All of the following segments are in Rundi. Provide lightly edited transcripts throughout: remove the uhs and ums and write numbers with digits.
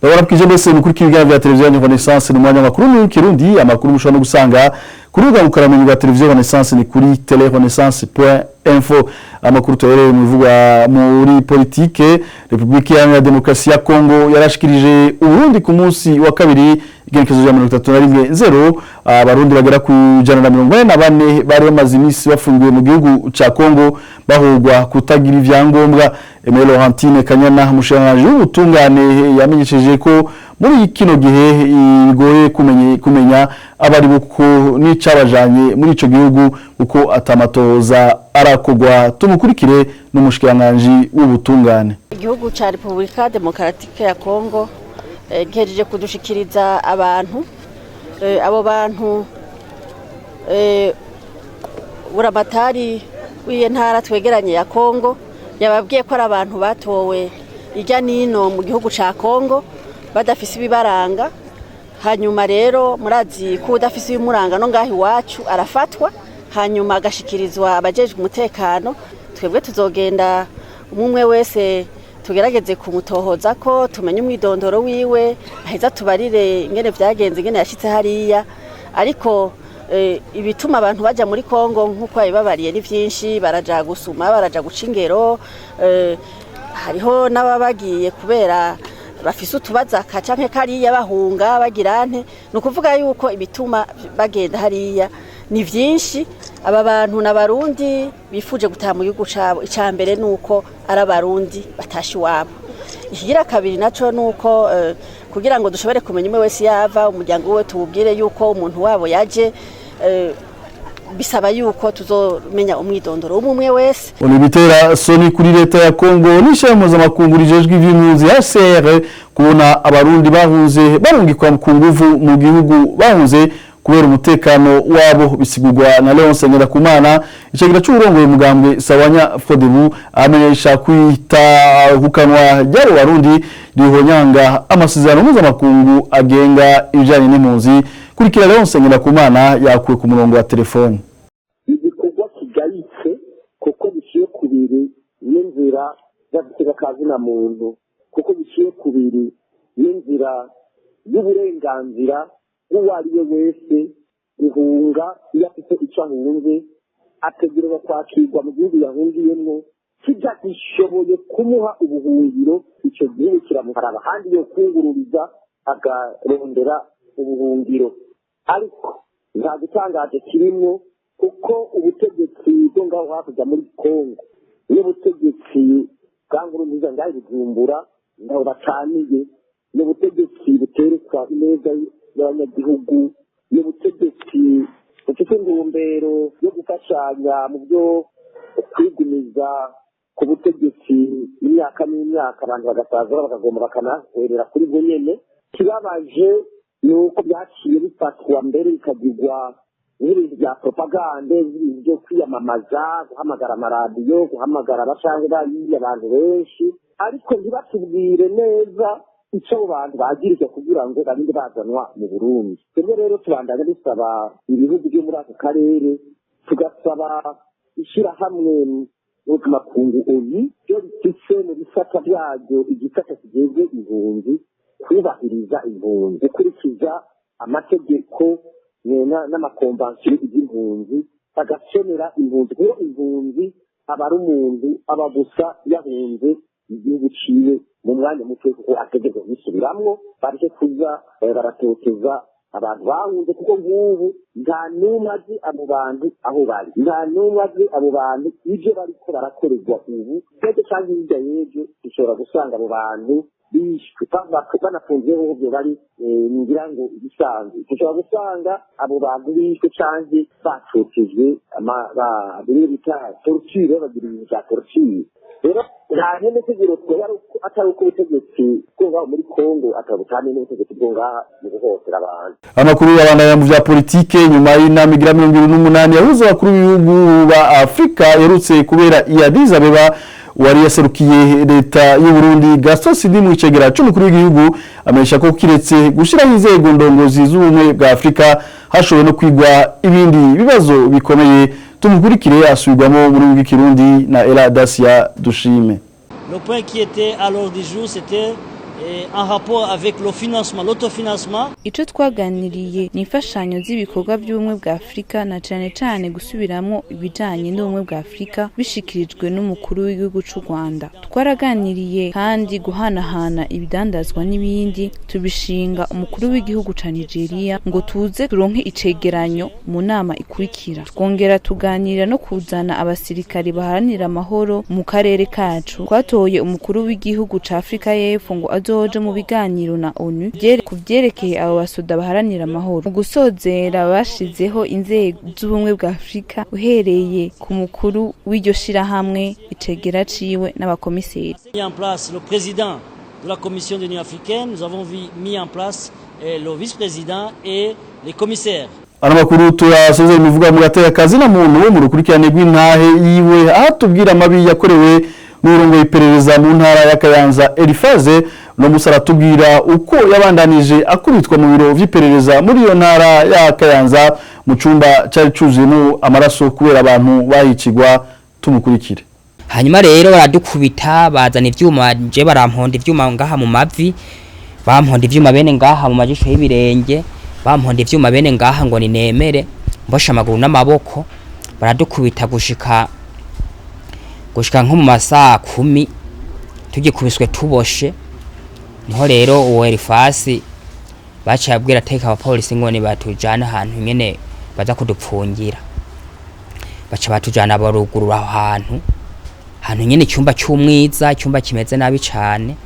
Ndabarabwije mbese mukuri ibiganiro bya televiziyo ya Renaissance. Ni umwanya makuru mu Kirundi, amakuru mushobora no gusanga kuri rubuga ngurukanabumenyi rwa televiziyo Renaissance, ni kuri telerenaissance.info. Amakuru tuhereye mu bivugwa muri politike. Repubulika Iharanira Demokarasi ya Kongo yarashikirije Uburundi ku munsi wa kabiri, igenekerezo rya 31/0, Abarundi bagera ku 144 bari bamaze iminsi bafungiwe mu gihugu ca Kongo bahogwa kutagira ivyangombwa. Aimée Laurentine Kanyana, umushikiranganji w'ubutungane, yamenyesheje ko muri kino gihe bigoye kumenya abari kuko n'icabajanye muri ico gihugu, kuko atamatoza arakogwa. Tumukurikire n'umushikiranganji w'ubutungane. Igihugu ca Repubulika Demokaratike ya Kongo gihejeje kudushikiriza abantu. Abo bantu, buramatari w'iyo ntara twegeranye ya Kongo yababwiye ko ari abantu batowe irya nino mu gihugu ca Kongo badafise ibibaranga. Hanyuma rero murazi ko udafise ibimuranga no ngaho iwacu arafatwa, hanyuma agashikirizwa abajejwe umutekano. Twebwe tuzogenda umwe wese tugerageze kumutohoza ko tumenye umwidondoro wiwe, aheza tubarire ingene vyagenze, ingene yashitse hariya. Ariko ibituma abantu baja muri Kongo, nk'uko babibabariye, ni vyinshi: baraja gusuma, baraja guca ingero, hariho n'ababagiye kubera bafise utubaza aka canke kariya, bahunga, bagira nte. Ni ukuvuga yuko ibituma bagenda hariya ni vyinshi. Aba bantu n'Abarundi bifuje gutaha mu gihugu cabo. Ica mbere ni uko ari Abarundi batashe iwabo. Ikigira kabiri naco ni uko kugira ngo dushobore kumenya umwe wese yava, umuryango wiwe tuwubwire yuko umuntu wabo yaje, bisaba yuko tuzomenya umwidondoro w'umwe wese. Bitera soni kuri leta ya Kongo n'ishirahamwe mpuzamakungu rijejwe ivy'impunzi HCR kubona Abarundi bahunze barungikwa ku nguvu mu gihugu bahunze kubera umutekano wabo. Bisigurwa na Leon Ngendakumana, icegera c'uwurongoye umugambwe Sawanya Frodebu, amenyesha kwitahukanwa ry'abo Barundi rihonyanga amasezerano mpuzamakungu agenga ibijanye n'impunzi. Kurikira Leon Ngendakumana, yakuwe ku murongo wa telefone. Igikorwa kigayitse, kuko biciye kubiri n'inzira y'agateka muntu, kuko biciye kubiri n'inzira y'uburenganzira bw'uwo ari we wese guhunga. Iyo afite icyo ahunze, ategerezwa kwakirwa mu gihugu yahungiyemo kijya gishoboye kumuha ubuhungiro. Icyo gihugu kiramuharaba ahandi yo kungururiza akarondera ubuhungiro. Ariko nta gitangaje kirimwo, kuko ubutegetsi bwo ngaho hakurya muri Kongo n'ubutegetsi bwa Nkurunziza ngaho i Bujumbura ntaho bacaniye. Ni ubutegetsi buterekwa ineza y'abanyagihugu, ni ubutegetsi bufite intumbero yo gufashanya mu byo kwigumiza ku butegetsi imyaka n'imyaka, abantu bagasaza bakagomba bakanahwerera kuri bwo nyene. Kibabaje ni uko byaciye bifatwa mbere bikagirwa nk'ibintu bya propagande, nk'ibintu byo kwiyamamaza, guhamagara amaradiyo, guhamagara abacanke bariya abantu benshi, ariko ntibatubwire neza icyo abo bantu bagirizwa kugira ngo barinde bazanwa mu Burundi. Twebwe rero tubandanya dusaba ibihugu byo muri ako karere, tugasaba ishyirahamwe mpuzamakungu ONU byo bifise mu bisata byaryo igisata kijejwe impunzi, kubahiriza impunzi, gukurikiza amategeko n'amakonvansiyo y'impunzi, bagasonera impunzi, kuko impunzi aba ari umuntu aba gusa yahunze igihugu ciwe mu mwanya muto, kuko ategerezwa kubisubiramwo. Bareke kuza baratoteza abantu bahunze, kuko nk'ubu nta n'umwe azi abo bantu aho bari, nta n'umwe azi abo bantu ibyo bariko barakorerwa ubu. Ejo canke hirya y'ejo dushobora gusanga abo bantu bishwe, banafunzwe hoho bari. Ngira ngo ibisanzwe dushobora gusanga abo bantu bishwe canke batotejwe, bimwe bita torture, bagira ibintu vya torture. Rero nta nyene tegero twe atari uko ubutegetsi bwo ngaho muri Kongo atabutaniye n'ubutegetsi bwo ngaha mu guhohotera abantu. Amakuru y'abandanya mu vya politike. Nyuma y'inama igira 28 yahuza abakuru b'ibihugu ba Afrika yerutse kubera i Addis Abeba, wari yaserukiye leta y'u Burundi, Gaston Sindimwo, icegera c'umukuru w'igihugu, amenyesha ko kiretse gushiraho inzego ndongozi z'ubumwe bwa Afrika, hashoboye no kwigwa ibindi bibazo bikomeye. Tumukurikire, asubirwamo muri rw'ikirundi na Ela Dacia Dushime. Le point qui était à l'ordre du jour, c'était Et en rapport avec le financement, l'autofinancement. Ico twaganiriye ni imfashanyo z'ibikorwa by'ubumwe bwa Afurika, na cane cane gusubiramwo ibijanye n'ubumwe bwa Afurika bishikirijwe n'umukuru w'igihugu c'u Rwanda. Twaraganiriye kandi guhanahana ibidandazwa n'ibindi, tubishinga umukuru w'igihugu ca Nigeria ngo tuze turonke icegeranyo mu nama ikurikira. Twongera tuganira no kuzana abasirikari baharanira amahoro mu karere kacu. Twatoye umukuru w'igihugu ca Afrika y'Epfo ngo azoje mu biganiro na ONU ku vyerekeye abo basoda baharanira amahoro. Mu gusozera, bashizeho inzego z'ubumwe bwa Afurika, uhereye ku mukuru w'iryo shirahamwe, icegera ciwe n'abakomiseri. Mis en place le président de la Commission de l'Union africaine, nous avons mis en place le vice-président et les commissaires. Ano makuru tuyasozera imivuga mu gateka kazina muntu mu rukurikirane rw'intahe yiwe, aho tubwira amabi yakorewe n'urongoye iperereza mu ntara ya Kayanza Elifaze. No musa aratubwira uko yabandanije akubitwa mu biro vy'iperereza muri iyo ntara ya Kayanza, mu cumba cari cuzuyemo amaraso kubera abantu bahicigwa. Tumukurikire. Hanyuma rero baradukubita, bazana ivyuma, je baramponda ivyuma ngaha mu mavi, bamponda ivyuma bene ngaha mu majisho y'ibirenge, bamponda ivyuma bene ngaha ngo ninemere, mbosha amaguru n'amaboko. Baradukubita gushika nko mu masaha 10 tugikubiswe tuboshe. Niho rero uwo Elifasi baciye abwira ateka abapolisi ngo nibatujane ahantu nyene baza kudupfungira. Baca batujana, barugurura aho hantu nyene, icyumba cy'umwiza, icyumba kimeze nabi cane.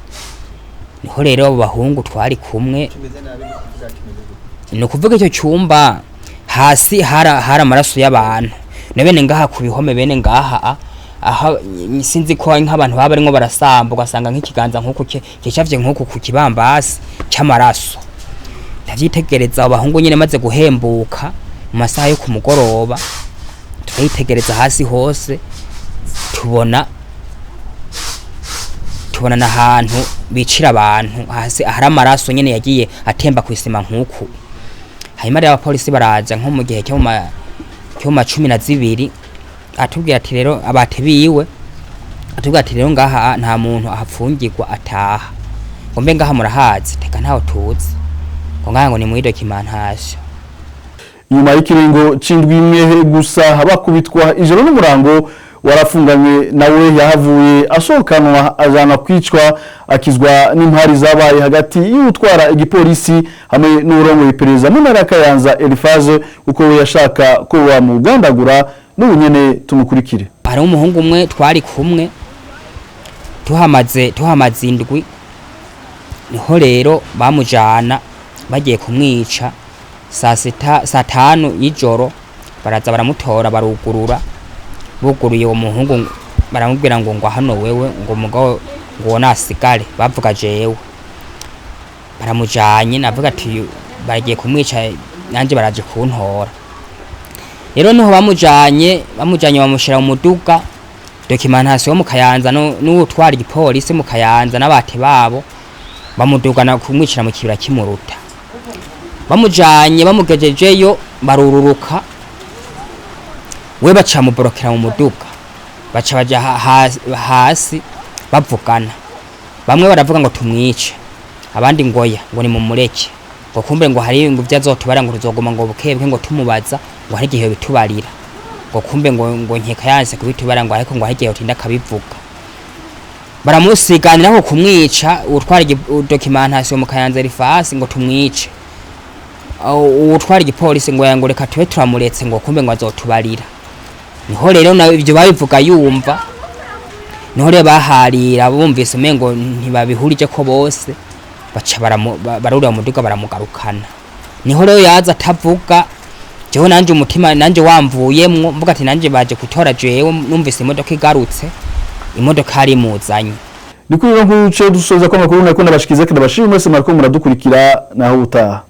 Niho rero abo bahungu twari kumwe, ni ukuvuga icyo cyumba hasi hari amaraso y'abantu na bene ngaha ku bihome, bene ngaha aha sinzi ko nk'abantu baba barimo barasamba, ugasanga nk'ikiganza nk'uku kicavye nk'uku ku kibambasi cy'amaraso. Ndavyitegereza, abo bahungu nyene maze guhembuka mu masaha yo ku mugoroba, turayitegereza hasi hose, tubona n'ahantu bicira abantu, hasi ahari amaraso nyene yagiye atemba kw'isima nk'uku. Hanyuma rero abapolisi baraza nko mu gihe cyo mu ma 12, atubwira ati rero abate biwe, atubwira ati rero ngaha nta muntu ahapfungirwa ataha, ngo mbe ngaha murahazi? Teka ntaho tuzi, ngo ngaha ngo ni muri documentation. Nyuma y'ikiringo c'indwi imwe gusa bakubitwa ijoro n'umurango, warafunganywe nawe yahavuye asohokanwa ajana kwicwa, akizwa n'impari zabaye hagati y'utwara igipolisi hamwe n'urongoye iperereza mu ntara ya Kayanza Elifaze, kuko we yashaka ko bamugandagura. N'ubu nyene tumukurikire. Hariho umuhungu umwe twari kumwe, tuhamaze indwi. Niho rero bamujana bagiye kumwica saa 6, saa 5 y'ijoro baraza baramutora, barugurura. Buguruye, uwo muhungu baramubwira ngo hano wewe, ngo mugabo ngo nasigare bavuga jewe baramujanye. Navuga ati bagiye kumwica, nanje baraje kuntora. Rero niho bamujanye bamushira mu muduga, documentation mu Kayanza n'uwutwara igipolisi mu Kayanza n'abate babo, bamudugana kumwicira mu kibira kimuruta. Bamujanye, bamugejejeyo, barururuka, we baca muborokera mu muduga, baca baja hasi bavugana. Bamwe baravuga ngo tumwice, abandi ngo ya ngo ni mumureke, ngo kumbe ngo hari ngo ivyo azotubara, ngo tuzoguma ngo bukebwe ngo tumubaza, ngo hari igihe bitubarira, ngo kumbe ngo nkeka yanse kubitubara, ngo ariko ngo hari igihe utinda akabivuga. Baramusiganira ko kumwica, utwara documentation mu Kayanza Rifasi ngo tumwice, utwara igipolisi ngo yango reka tube turamuretse, ngo kumbe ngo azotubarira. Niho rero na ibyo babivuga yumva. Niho rero baharira, bumvise umengo ntibabihurije ko bose, baca barurira muduga baramugarukana. Niho rero yaza atavuga. Jewe nanje umutima nanje wamvuyemwo, mvuga ati nanje baje gutora jewe. Numvise imodoka igarutse, imodoka yari imuzanye. Ni kuri ino nkuru duce dusoza ko amakuru nako ndabashikiza, kandi ndabashimira mwese mwariko muradukurikira. Naho utaha.